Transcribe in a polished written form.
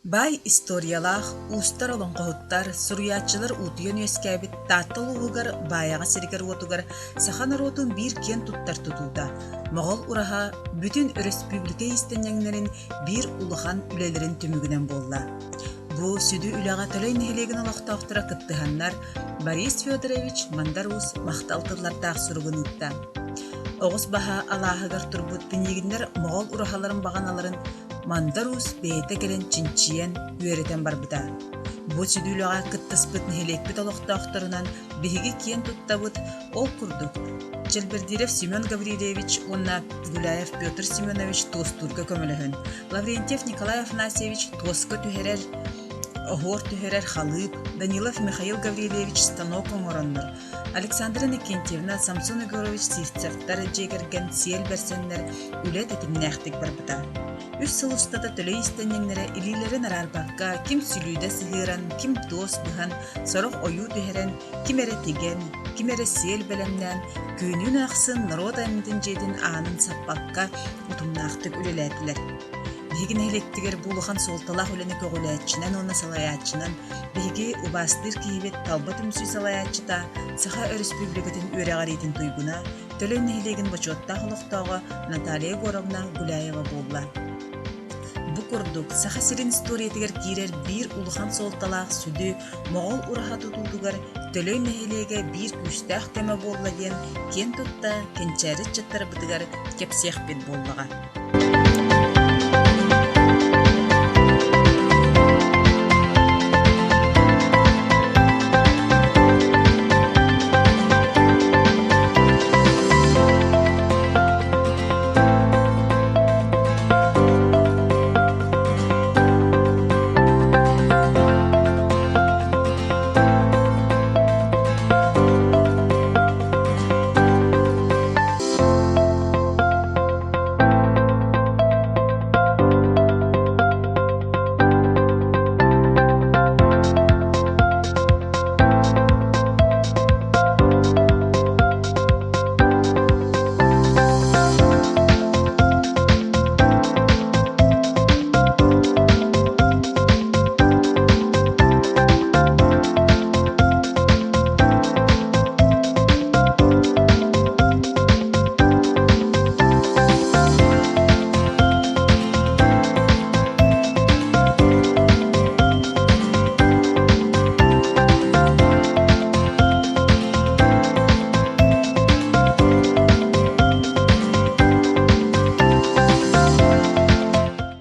Баай историялаах, уустар олоҥхоһуттар, суруйааччылар уутуйан үөскээбит Таатта улууһугар Баайаҕа сиригэр-уотугар саха норуотун биир киэн туттар тутуута, Моҕол ураһа бүтүн өрөспүүбүлүкэ иистэнньэҥнэрин биир улахан үлэлэрин түмүгүнэн буолла. Бу сүдү үлэҕэ Төлөй нэһилиэгин олохтоохторо кыттыһаннар Борис Федорович Мандар Уус махтал тыллардаах суругун ыытта. Оҕус баһа алааһыгар турбут Пинигиннэр Моҕол ураһаларын баҕаналарын Мандар Уус бэйэтэ кэлэн чинчийэн, үөрэтэн барбыта. Бу сүдү үлэҕэ кыттыспыт нэһилиэкпит олохтоохторунан биһиги киэн туттабыт, ол курдук, Чэлбэрдииров Семен Гаврильевич уонна Гуляев Петр Семенович туостуурга көмөлөһөн, Лаврентьев Николай Афанасьевич туоска түһэрэр, оһуор түһэрэр халыып, Данилов Михаил Гаврильевич станок оҥороннор, Александра Иннокентьевна, Самсон Егорович Сивцевтар дьиэ кэргэн сиэл бэрсэннэр үлэ тэтимнээхтик барбыта. Үс сыл устата төлөй иистэнньэҥнэрэ илиилэрин араарбакка, ким сүлүүдэ сыһыаран, ким туос быһан, сорох ойуу түһэрэн, ким эрэ тигэн, ким эрэ сиэл бэлэмнээн, күнүн ахсын норуот айымньытын дьиэтин аанын саппакка утумнаахтык үлэлээтилэр. Биһиги нэһилиэктигэр бу улахан суолталаах үлэни көҕүлээччинэн уонна салайааччынан биһиги убаастыыр киһибит Талба түмсүү салайааччыта, Саха Өрөспүүбүлүкэтин үөрэҕириитин туйгуна, Төлөй нэһилиэгин бочуоттаах олохтооҕо Наталья Егоровна Гуляева буолла. Бу курдук, Саха сирин историятыгар киирэр биир улахан суолталаах сүдү Моҕол ураһа тутуутугар Төлөй нэһилиэгэ биир күүстээх көмө буолла диэн киэн тутта кэнчээри ыччаттарбытыгар кэпсиэхпит буоллаҕа.